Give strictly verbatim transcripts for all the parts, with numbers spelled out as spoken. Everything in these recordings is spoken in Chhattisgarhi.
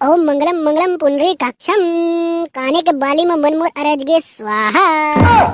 ओम मंगलम मंगलम पुंडरीकाक्षम, काने के बाली म मन मोर अरज गे स्वाहा।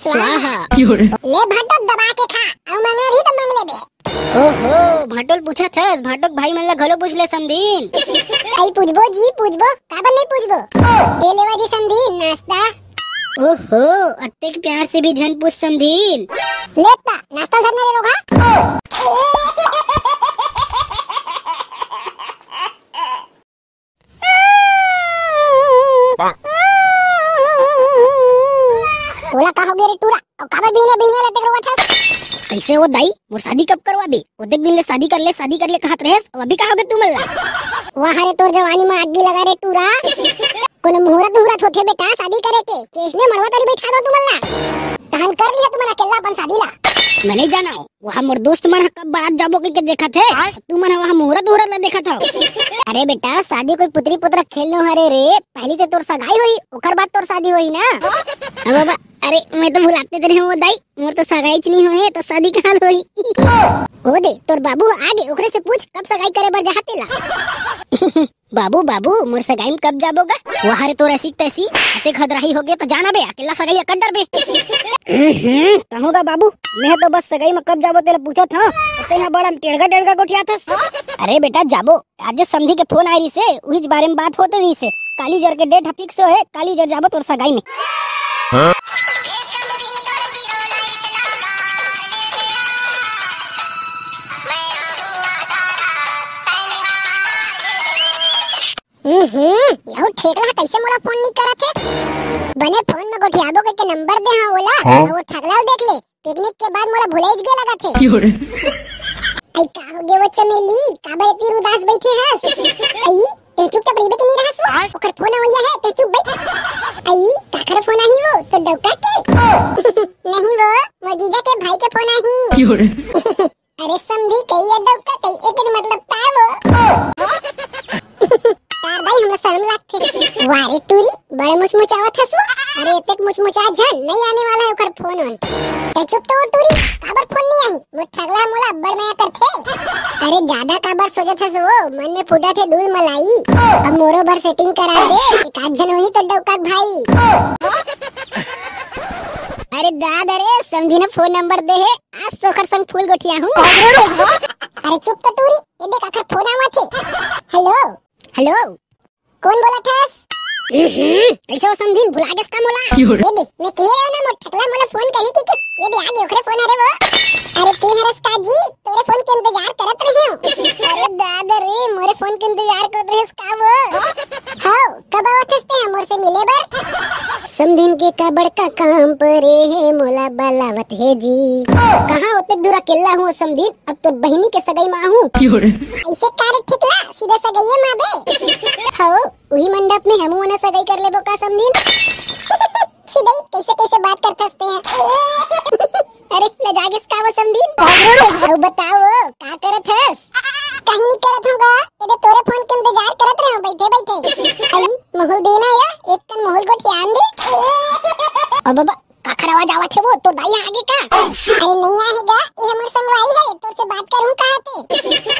स्वाहा। ले भाटो दबा के खा, अउ मंगले रही त मंगले बे। ओहो, भाटो ल पूछत हस, भाटो के भाई मन ला घलो पूछ ले समधीन। अई पूछबो जी, पूछबो, काबर नहीं पूछबो? ए लेवा जी समधीन, नाश्ता। ओहो, अतेक प्यार से भी झन पूछ समधीन। ले त, नाश्ता धरने रे रोगहा। तोला का हो गे रे टूरा? अउ काबर बिहने बिहने ले देख रोवत हस? कइसे हो दाई? मोर शादी कब करवाबे? ओतेक दिन ले शादी कर ले, शादी कर ले कहत रहेस, अउ अभी का हो गे तुमन ला? वाह रे, तोर जवानी म आगी लगा रे टूरा। कोनो मुहूर्त उहूर्त होथे बेटा शादी करे के, कइसने मड़वा तरी बइठा दो तुमन ला। तहन कर लिहा तुमन अकेल्ला अपन शादी ला। मैं नहीं जाना हूँ। वहाँ मोर दोस्त मन ह कब बारात जाबो कहिके देखत हे, आय? तुमन ह वहाँ मुहूर्त उहूर्त ला देखत हव। अरे बेटा, शादी कोई पुतरी पुतरा खेल नो हरे रे, पहली तो तोर सगाई होई, ओकर बाद तोर शादी होई ना। अब बाबा, अरे मैं तो भुलाते तेरे हूँ दाई, मोर तो सगाई च नहीं होए, तो शादी कहाँ होई? ओ दे, तोर बाबू आगे, ओकरे से पूछ कब सगाई करे बर जहा तेला। बाबू, बाबू, मोर सगाई में कब जाबो गा? वाह रे, तोर ऐसी तैसी, अतेक हदराही हो गे त जाना बे, अकेल्ला सगाई कर डरबे। हम्म, कहूँ गा बाबू, मैं तो बस सगाई में कब जाबो तेला पूछत हूँ, तेहा बड़ा टेड़गा टेड़गा गोठियाथस। अरे बेटा, जाबो, आज समधी के फोन आय रहिसे, उहीच बारे में बात होत रहिसे, काली जर के डेट फिक्स होए, काली जर जाबो तोर सगाई में। हम्म, लहू ठेकला ह कइसे मोला फोन नहीं करत हे? बने फोन में गोठियाबो कहिके नंबर दे हंव ओला, हाँ? अउ वो ठगला ल देख ले, पिकनिक के बाद मोला भुलाइच गे लगत हे। अई का हो गे वो चमेली, काबर इतनी उदास बइठे हस? अई, ते चुपचाप रहिबे कि नहीं रहस वो? ओकर फोन अवइया हे, ते चुप बइठ। अई, काकर फोन आही वो? तो डौका के? नहीं वो, मोर जीजा के भाई के फोन आही। अरे समधी, कई अड्डा का कई एक दिन मतलब ताय वो। तार भाई, हमरा शर्म लागथे। वाह रे टूरी, बड़े मुचमुचावत हस वो। अरे एतेक मुचमुचा झन, नहीं आने वाला है ओकर फोन ओन। ते चुप तो वो टूरी, काबर फोन नहीं आई? वो ठगला मोला बड़ मया करथे। अरे ज्यादा काबर सोचत हस वो, मन में फूटत हे दूध मलाई। अब मोरो बर सेटिंग करा दे, एक आध झन होही तो डौका भाई। अरे दादा रे, समधी ने फोन नंबर दे हे, आज तो ओकर संग फूल गोठियाहूँ। अरे चुप तो टूरी, ये देख आखर फोन आवत हे। हेलो। हेलो। कोन बोलत हस? हम्म, कइसे हो समधिन, भुला गेस का मोला? ये देख, मैं कहे रहे ना, मोर ठकला मोला फोन करे के, के? ये देख, आगे ओकरे फोन हरे वो। अरे के हरस का जी, तोरे फोन के इंतजार करत रहे हो। अरे दादा रे, मोरे फोन के इंतजार करत रहेस का वो? हाँ, कब आवत हस ते मोर से मिले बर? समधिन के का बड़का काम परे हे, मोला बलावत हे जी। कहाँ ओतेक दूर अकेल्ला हूँ समधिन, अब तोर बहिनी के सगाई में आहूँ। अइसे का रे ठेकला, सीधा सगाइये में आबे? हव, उही मंडप में हमू ओना सगाई कर लेबो का समधिन? छी दई, कइसे कइसे बात करथस ते? अरे, लजा गेस का वो समधिन? अउ बताओ, का करत हस? कहीं नहीं करत हूँ गा, ये दे तोरे फोन के इंतजार करत रहे हूँ बैठे बैठे। अई, माहौल देना या, एक कन माहौल को ध्यान दे। अब बाबा, काखर आवाज आवत हे वो, तोर दाई आगे का? अरे नहीं आहे गा, ये हमर संगवारी हरे, तोर से बात करूँ कहा ते।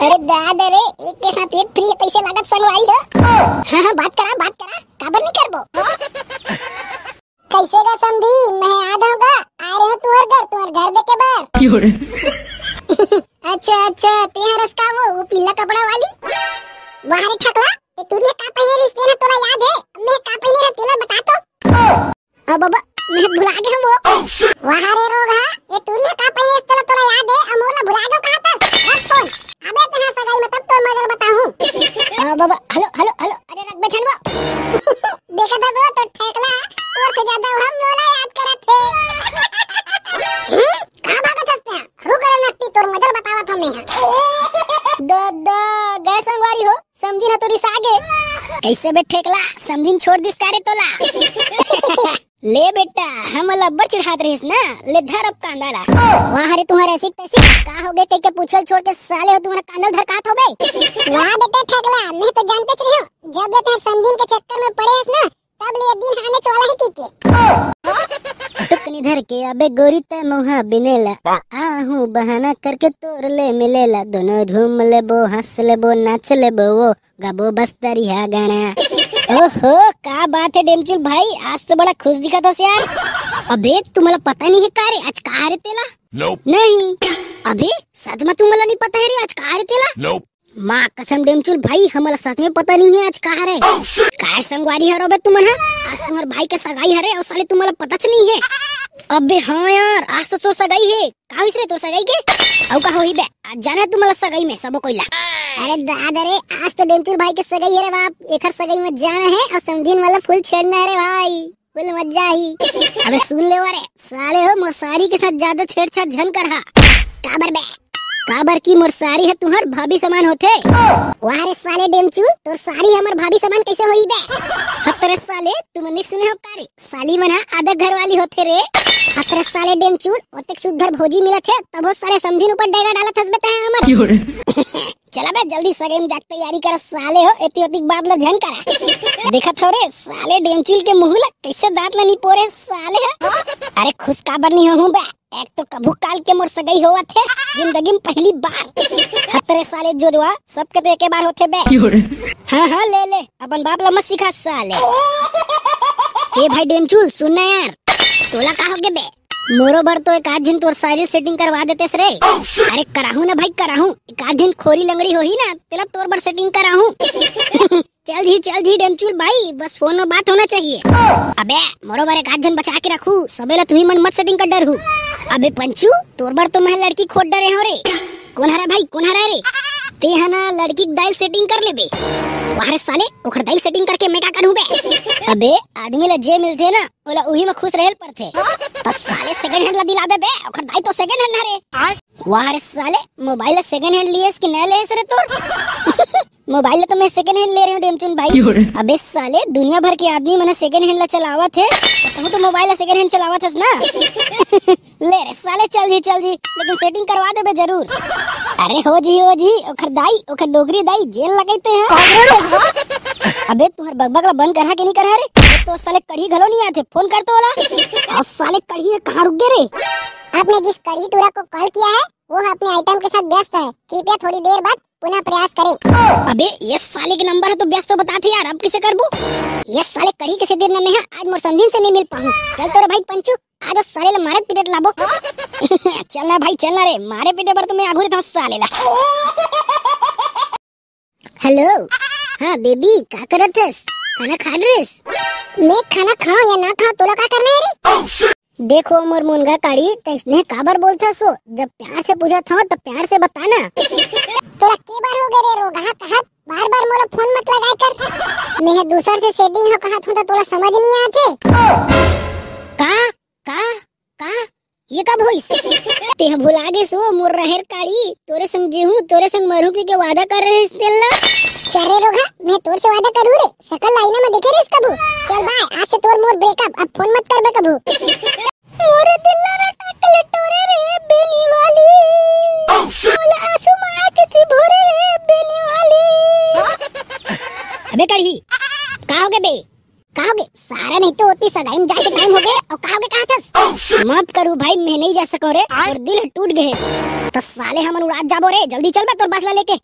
अरे दादा रे, एक के साथ एक फ्री, कइसे लागत संगवारी हो? हाँ, हाँ, बात करा, बात करा, काबर नहीं करबो? कइसे गा समधी, मैं आ दऊँ गा, आ रहे हो तुहर घर, तुहर घर देखे बर। अच्छा, अच्छा, ते हरस का वो, वो पीला कपड़ा वाली? वाह रे ठकला, ये टूरी का पहिने रिश्ते ना तोला याद है? मैं का पहिने रहे तेला बता तो। अब बाबा, मैं भुला गे हूँ वो। वाह रे रोगहा, ये टूरी का पहिने रिश्ते ना तोला याद है? अब मोला भुला गे कहा था? रख फोन। अबे ते हाँ सगाई में तब तो मजा बताऊँ। अब बाबा, हेलो, हेलो, हेलो, अरे रख बे छनवा। देखा था तो, तो ठेकला, तोर से ज्यादा हम मोला याद करत थे। हम्म? कहाँ भागत हस ते? रुक रे नकटी, तोर मजा बतावत हूँ मैं। द, द, गए संगवारी हो, समधी ना तो रिसा गे। कइसे बे ठेकला, समधिन छोड़ दिस का रे तोला? ले बेटा, हमला अब्बड़ चिढ़ात रहिस ना, ले धर अब कांदा ला। वाह रे तुम्हारे ऐसी तैसी, का हो गे कहिके पूछल छोड़ के साले हो तुम्हारा कांदा धर कात हो बे। वाह बेटा ठेकला, मैं तो जानते च रहे हूँ, जब ले तुम समधिन के चक्कर में पड़े हस ना, तब ले दिन आने वाला है की के। टुकनी इधर के अबे गोरी ते मोहा बिनेला, आहू बहाना करके तोर ले मिलेला, दोनों झूम लेबो, हंस लेबो, नाच लेबो, वो गाबो बस दरिया गाना। ओहो, का बात है डेमचुल भाई, आज तो बड़ा खुश दिखत हस यार। अबे तुम्हाला पता नहीं है का रे, आज का रे तेला? नहीं। अबे सच में तुम्हाला नहीं पता है रे, आज का रे तेला? माँ कसम डेमचुल भाई, हमला सच में पता नहीं है आज का हरे। काय संगवारी हरो बे तुमन ह? आज तुम्हार भाई के सगाई हरे और साले तुम्हाला पता च नहीं है। अबे हाँ यार, आज तो तोर सगाई है। का होइस रे तोर सगाई के? अउ का होही बे? आज जाना है तुम्हाला सगाई में सबो कोइला। अरे दादा रे, आज तो डेमचुल भाई के सगाई है रे बाप। एकर सगाई में जाना है और समधिन वाला फूल छेड़ना है रे भाई। फुल मजा आही। अबे सुन ले रे, साले हो मोर सारी के साथ ज्यादा छेड़छाड़ झन करहा। काबर बे? काबर की मोर सारी ह तुहर भाभी समान होथे। वाह रे साले डेमचू, तोर सारी हमर भाभी समान कैसे होही बे? हत रे साले, तुमन नहीं सुने हो का रे? साली मन ह आधा घर वाली होथे रे। हत रे साले डेमचू, ओतेक सुग्घर भौजी मिलत हे, तभो साले समधिन ऊपर डेरा डालत हस बे तैं हमर। चला बे, जल्दी सगाई में जाके तैयारी कर साले हो, एती ओती के बात ल झन करा। देखत हो रे साले डेमचुल के मुंह ल, कैसे दांत ल निपोरे साले ह। अरे खुश काबर नहीं होहूं बे, एक तो कभू काल के मोर सगाई होवत हे, जिंदगी में पहली बार। हत रे साले जोजवा, सबके तो एके बार होथे बे। हाँ हाँ, ले ले, अपन बाप ल मत सिखा साले। ए भाई डेमचुल, सुन ना यार, तोला का होगे बे? मोरो बर तो एक आध झिन तोर सारी ल setting करवा देतेस रे। अरे कराहूं ना भाई, कराहूं। एक आध झिन खोरी लंगड़ी होही ना, तेला तोर बर setting कराहूं। चल जी, चल जी डेमचुल भाई, बस फोन में बात होना चाहिए। अबे मोरो बर एक आध झिन बचा के रखू, सबे ला तुही मन मत setting कर डरहू। अबे पंचू, तोर बर तो मैं लड़की खोज डरे हो रे। कोन हरा भाई, कोन हरा रे? ते ह ना लड़की के दाई ल setting कर लेबे। वाह रे साले, ओखर दाई ल setting करके मैं का करहूं बे? अबे आदमी ला जे मिलथे ना, ओला उही में खुश रहेल पड़थे। तो साले second hand ला दिलाबे बे, ओखर दाई तो second hand हरे। वाह रे साले, मोबाइल ला second hand लियेस कि नया लेस रे तोर? मोबाइल ला तो मैं second hand ले रहे हूँ डेमचुन भाई। अबे साले, दुनिया भर के आदमी मन second hand ला चलावत हे, तू तो मोबाइल ला second hand चलावत हस ना। ले रे साले, चल जी, चल जी, लेकिन setting करवा देबे जरूर। अरे हो जी, हो जी, ओखर दाई, ओखर डोकरी दाई, जेन लगइते हैं। अबे तुहर बकबक ला बंद करहा के नहीं करहा रे? तो साले कढ़ी घलो नहीं आथे, फोन कर तो ओला। और साले कढ़ी कहाँ रुक गए रे? आपने जिस कढ़ी टूरा को कॉल किया है, वो अपने आइटम के साथ व्यस्त है। कृपया थोड़ी देर बाद पुनः प्रयास करें। अबे ये साले के नंबर है तो व्यस्त तो बताथे यार, अब किसे करबो? ये साले कढ़ी किसे देर न में है, आज मोर समधिन से नहीं मिल पाऊँ। चल तो रे भाई पंचू, आज साले ला मारत पीटत लाबो। चल ना भाई, चल ना रे, मारे पीटे बर तो मैं आघू रहता हूँ साले ला। हेलो, हाँ बेबी, का करत हस? खाना खा ड्रेस? मैं खाना खाऊं या ना खाऊं, तोला का करना है रे? देखो मोर मुनगा काड़ी, तैसने काबर बोलथस हो? जब प्यार से पूछत हूँ तो प्यार से बता ना। तोला के बार हो गए रे रोगहा, कहा बार बार मोला फोन मत लगाए कर। मैं दूसर से सेटिंग हो कहा हूँ तो तोला समझ नहीं आते। का? का? का? ये कब होइस? तेह भुला गेस ओ मोर रहेर काड़ी, तोरे संग जीहूं, तोरे संग मरहूं के, के वादा कर रहे हस तेला। चल रे रोगहा, मैं तोर से वादा करूं रे, सकल लाइना में देखे रेस कभू। चल बाय, आज से तोर मोर ब्रेकअप, अब फोन मत करबे कभू। मोर दिल ला रटा के लटोरे रे बेनी वाली। मोला आंसू माया के चिभोरे रे बेनी वाली। अबे कड़ही, का हो गए बे? का होगे? सारा नहीं तो होती सगाई में जाके टाइम हो गए और का होगे कहा थस? माफ करू भाई, मैं नहीं जा सको रे, और दिल टूट गए। तो साले हमन उड़ात जाबो रे, जल्दी चल बे तोर बस ला लेके।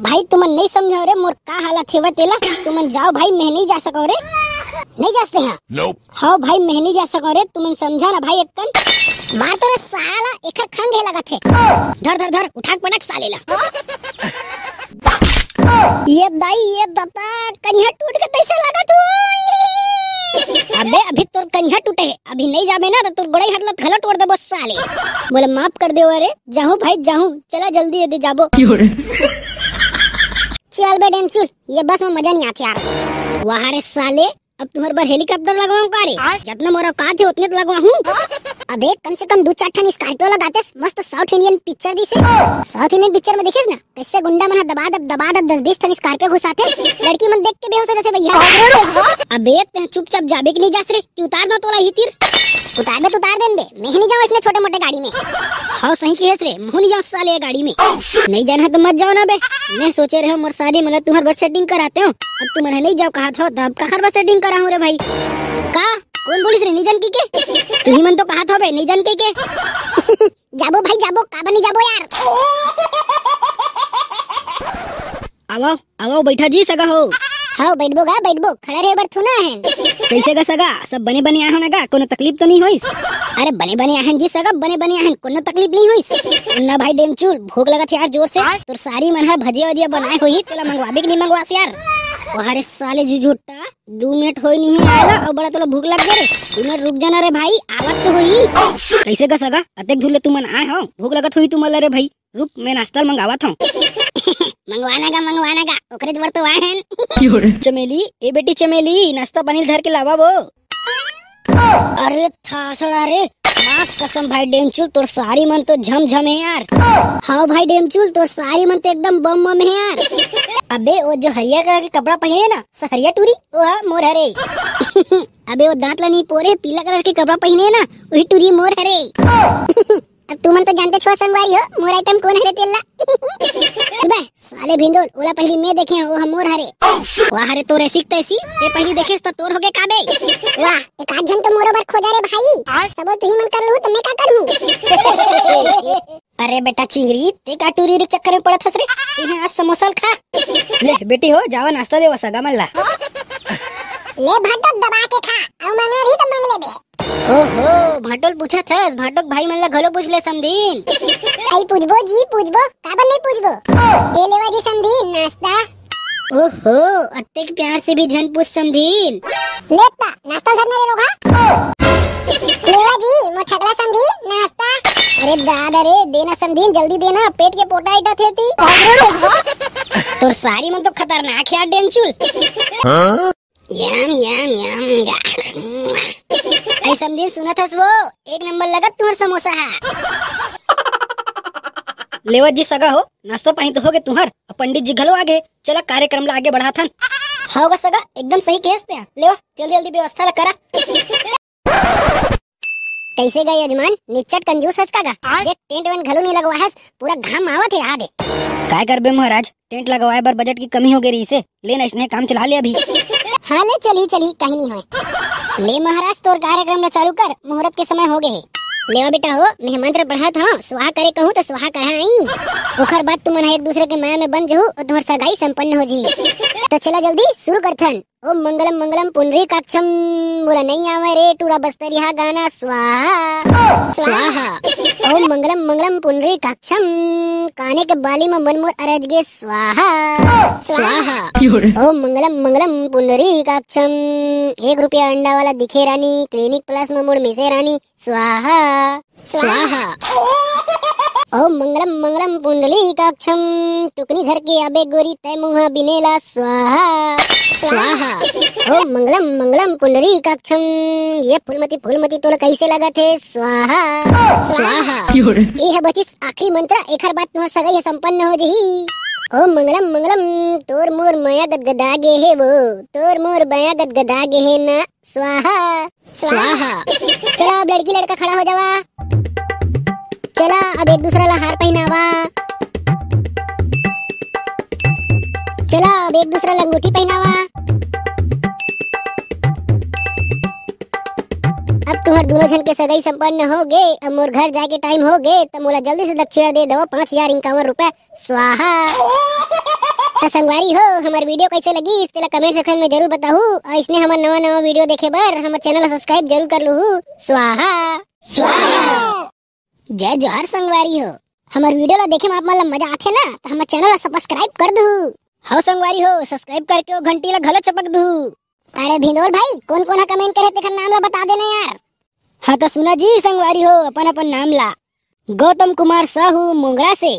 भाई तुमन नहीं समझो रे, मोर का हालत हेवत तेला। तुमन जाओ भाई, मैं नहीं जा सको रे, नहीं जासते हैं। हाँ भाई, मैं नहीं जा सको रे, तुमन समझा ना भाई, एक्कन मार तो रे साला, एकर खंग हे लगत हे। धर धर धर, उठा के पटक साले ला। ये दाई, ये दता, कनिहा टूट के तैसे लागत हो। अबे अभी तोर कनिहा टूटे हे, अभी नहीं जाबे ना तो तोर गोड़ई हाथ ला घलो तोड़ देबो साले। बोले माफ कर दे रे, जाहूं भाई जाहूं, चला जल्दी ये दे जाबो। चल बे डेमचुल, ये बस में मजा नहीं आते यार। वाह रे साले, अब तुम्हारे बर हेलीकॉप्टर लगवाऊं का रे? जतना मोर औकात हे उतने तो लगवाहूं। अबे कम से कम दू चार ठन स्कॉर्पियो लगातेस, मस्त साउथ इंडियन पिक्चर जैसे। साउथ इंडियन पिक्चर में देखेस ना, कैसे गुंडा मन ह दबा दब दबा दब दस बीस ठन स्कॉर्पियो घुसाथे, लड़की मन देख के बेहोश हो जाथे भैया। अबे ते चुपचाप जाबे कि नहीं जास रे, कि उतार दो तोला ही तीर। उतार बे तो उतार देन बे, मैं ही नहीं जाऊँ इसने छोटे मोटे गाड़ी में। हाँ सही कहेस रे, मैं नहीं जाऊँ साले ये गाड़ी में। नहीं जाना है तो मत जाओ ना बे। मैं सोचे रहे मोर शादी मतलब तुम्हारे बर सेटिंग कराते हो, अब तुमन नहीं जाओ कहा था, तब कखर बर सेटिंग कराऊं रे भाई? का? कोन बोलिस रे नी जन कहिके? तुही मन तो कहत हव बे नी जन कहिके। जाबो भाई जाबो, काबर नी जाबो यार। आवव, आवव, बइठा जी सगा हो। हव, बइठबो गा, बइठबो, खड़ा रहे बर थोड़े आए हन। कइसे गा सगा, सब बने बने आए हो ना गा, कोनो तकलीफ तो नी होइस? अरे बने बने आए हन जी सगा, बने बने आए हन, कोनो तकलीफ नी होइस। ना भाई डेमचुल, भूख लगत हे यार जोर से। तोर सारी मन ह भजिया वजिया बनाए होही, तेला मंगवाबे कि नी मंगवास यार? वाह रे साले झुझुट्टा, दू मिनट होय नी हे आए ला, अउ बड़ा तोला भूख लग गे रे। दू मिनट रुक जाना रे भाई, आवत तो होही। कइसे गा सगा, अतेक दूर ले तुमन आए हव, भूख लगत होही तुमन ला रे भाई। रुक, मैं नाश्ता मंगावत हव। मंगवाना गा, मंगवाना गा, ओकरे बर तो आए हन। चमेली, ए बेटी चमेली, नाश्ता पानी धर के लावा वो। अरे थासड़ा रे, माँ कसम भाई डेमचुल, तोर सारी मन तो झम झम हे यार। हाँ भाई डेमचुल, तोर सारी मन तो एकदम बम बम हे यार। अबे वो जो हरियर कलर के कपड़ा पहिरे ना, सहरिया टूरी, वो हा मोर हरे। अबे वो दांत ला नी पोरे, पीला कलर के कपड़ा पहिरे ना, वही टूरी मोर हरे। अब तुमन तो जानते छो संगवारी हो, मोर आइटम कोन हरे तेला। अबे साले भिंदोल, ओला पहिली मैं देखे हूँ, वो हा मोर हरे। वाह रे तोर ऐसी तैसी, ते पहिली देखेस त तोर होगे का बे? वाह, एक आध झन तो मोरो बर खोजा रे भाई। सबो तुही मन कर लूहू त मैं का करूँ? अरे बेटा चिंगरी, ते का टूरी के चक्कर में पड़त हस रे? तेहा आज समोसा ल खा। ले बेटी हो, जावा नाश्ता देवा सगा मन ला। ले भाटो दबा के खा, अउ मंगना रही त मंग लेबे। ओहो, भांटो ल पूछत हस, भांटो के भाई मन ला घलो पूछ ले समधीन। अई पूछबो जी, पूछबो, काबर नहीं पूछबो? ए लेवा जी समधीन, नाश्ता। ओहो, अतेक प्यार से भी झन पूछ समधीन। ले ता, नाश्ता धरना रे लोग, हाँ? लेवा जी, मोर ठगला समधीन, नाश्ता। अरे दादा रे, देना समधीन, जल्दी देना, पेट के पोटा इटा थे ती। तोर सारी मन तो खतरनाक हे यार, डेमचुल। हाँ? यम, यम, यम, गा। अई समधीन सुनत हस वो, एक नंबर लगत तुहर समोसा हा। लेवत जी सगा हो, नाश्ता पानी तो होगे तुहर, अउ पंडित जी घलो आगे, चला कार्यक्रम ला आगे बढ़ाथन। हव गा सगा, एकदम सही कहेस ते। लेवा, जल्दी जल्दी व्यवस्था ला करा। कइसे गा यजमान, निच्चट कंजूस हस का गा? देख, टेंट वेंट घलो नइ लगवाहस, पूरा घाम आवत हे, आ दे। काय करबे महाराज, टेंट लगवाए बर बजट की कमी होगे रहिसे, ले ना, इसने काम चला ले अभी। हाँ ले, चलही चलही, कहीं नइ होय। ले महाराज, तोर कार्यक्रम ला चालू कर, मुहूर्त के समय होगे हे। लेवा बेटा हो, मैं मंत्र पढ़त हंव, स्वाहा करे कहूँ त स्वाहा करा आई। ओखर बाद तुमन ह एक दूसरे के माया में बन जहू अउ तुहर सगाई संपन्न हो जही। त चला जल्दी शुरू करथन। ओम मंगलम मंगलम पुंडरीकाक्षम। मोला नइ आवय रे टूरा बस्तरिया गाना। स्वाहा। स्वाहा। ओम मंगलम मंगलम पुंडरीकाक्षम। काने के बाली म मन मोर अरज गे। स्वाहा। स्वाहा। ओम मंगलम मंगलम पुंडरीकाक्षम। एक रुपया अंडा वाला दिखे रानी, क्लिनिक प्लस म मोर मिसे रानी। स्वाहा। स्वाहा। ओम मंगलम मंगलम पुंडलीकाक्षम। टुकनी धर के आबे गोरी तय मुंहा बिनेला। स्वाहा। स्वाहा। ओम मंगलम मंगलम पुंडलीकाक्षम। ये फूलमती फूलमती तोला कैसे लगत हे? स्वाहा। स्वाहा। ये ह बचिस आखिरी मंत्र, एखर बाद तुहर सगाई ह संपन्न हो जही। ओम मंगलम मंगलम। तोर मोर मया गदगदा गे हे वो, तोर मोर मया गदगदा गे हे ना। स्वाहा। स्वाहा। चला, अब लड़की लड़का खड़ा हो जावा। चला, अब एक दूसरा ला हार पहनावा। चला, अब एक दूसरा ला अंगूठी पहनावा। अब तुम्हार दोनों झन के सगाई संपन्न हो गे। अब मोर घर जाए के टाइम हो गे, त मोला जल्दी से दक्षिणा दे दो, पाँच हजार इक्यावन रुपए। स्वाहा। त संगवारी हो, हमर वीडियो कैसे लगी, तेला कमेंट सेक्शन में जरूर बताहू। और इसने हमर नवा नवा वीडियो देखे बर हमर चैनल ला सब्सक्राइब जरूर कर लूहू। स्वाहा। स्वाहा। जय जोहार संगवारी हो, हमर वीडियो ला देखे में आप मन ला मजा आथे ना, त हमर चैनल ला सब्सक्राइब कर दू। हो संगवारी हो, सब्सक्राइब करके वो घंटी ला घलो चपक दू। अरे भिंदोर भाई, कोन कोन हा कमेंट करे तेखर नाम ला बता देना यार। हाँ त सुना जी संगवारी हो, अपन अपन नाम ला। गौतम कुमार साहू मोंगरा से,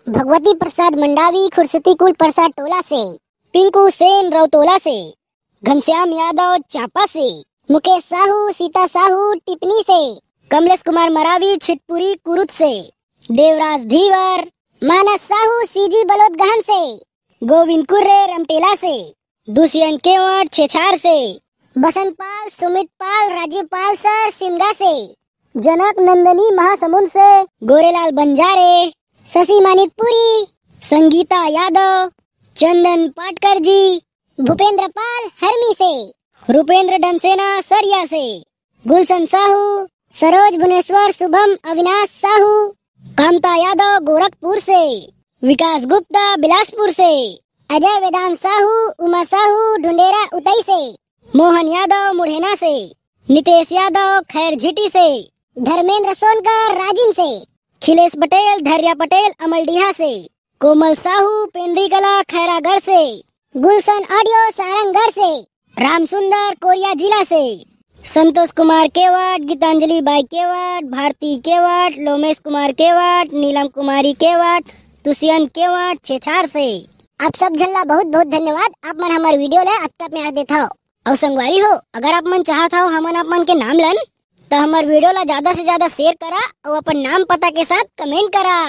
भगवती प्रसाद मंडावी खुरसुती कुल प्रसाद टोला से, पिंकू सेन रौतोला से, घनश्याम यादव चांपा से, मुकेश साहू, सीता साहू टिपनी से, कमलेश कुमार मरावी छिटपुरी कुरुत से, देवराज धीवर, मानस साहू सीजी बलोदगहन से, गोविंद कुर्रे रमटेला से, दुष्यंत केवट छेछार से, बसंत पाल, सुमित पाल, राजीव पाल सर सिमगा से, जनक नंदनी महासमुंद से, गोरेलाल बंजारे, शशि मानिकपुरी, संगीता यादव, चंदन पाटकर जी, भूपेंद्र पाल हरमी से, रूपेंद्र डनसेना सरिया से, गुलशन साहू, सरोज भुवनेश्वर, शुभम अविनाश साहू, कामता यादव गोरखपुर से, विकास गुप्ता बिलासपुर से, अजय वेदांत साहू, उमा साहू ढुंडेरा उतई से, मोहन यादव मुढ़ेना से, नितेश यादव खैर झिटी से, धर्मेंद्र सोनकर राजिम से, खिलेश पटेल धैर्या पटेल अमलडीहा से, कोमल साहू पेंड्री कला खैरागढ़ से, गुलशन ऑडियो सारंगढ़ से, राम सुंदर कोरिया जिला से, संतोष कुमार केवट, गीतांजलि बाई केवट, भारती केवट, लोमेश कुमार केवट, नीलम कुमारी केवट, दुष्यंत केवट छेछार से। आप सब झन ला बहुत बहुत धन्यवाद, आप मन हमर वीडियो ला अतका प्यार देथव। अउ संगवारी हो, अगर आप मन चाहत हव हमन आप मन के नाम लन, त हमर वीडियो ला ज्यादा से ज्यादा शेयर करा अउ अपन नाम पता के साथ कमेंट करा।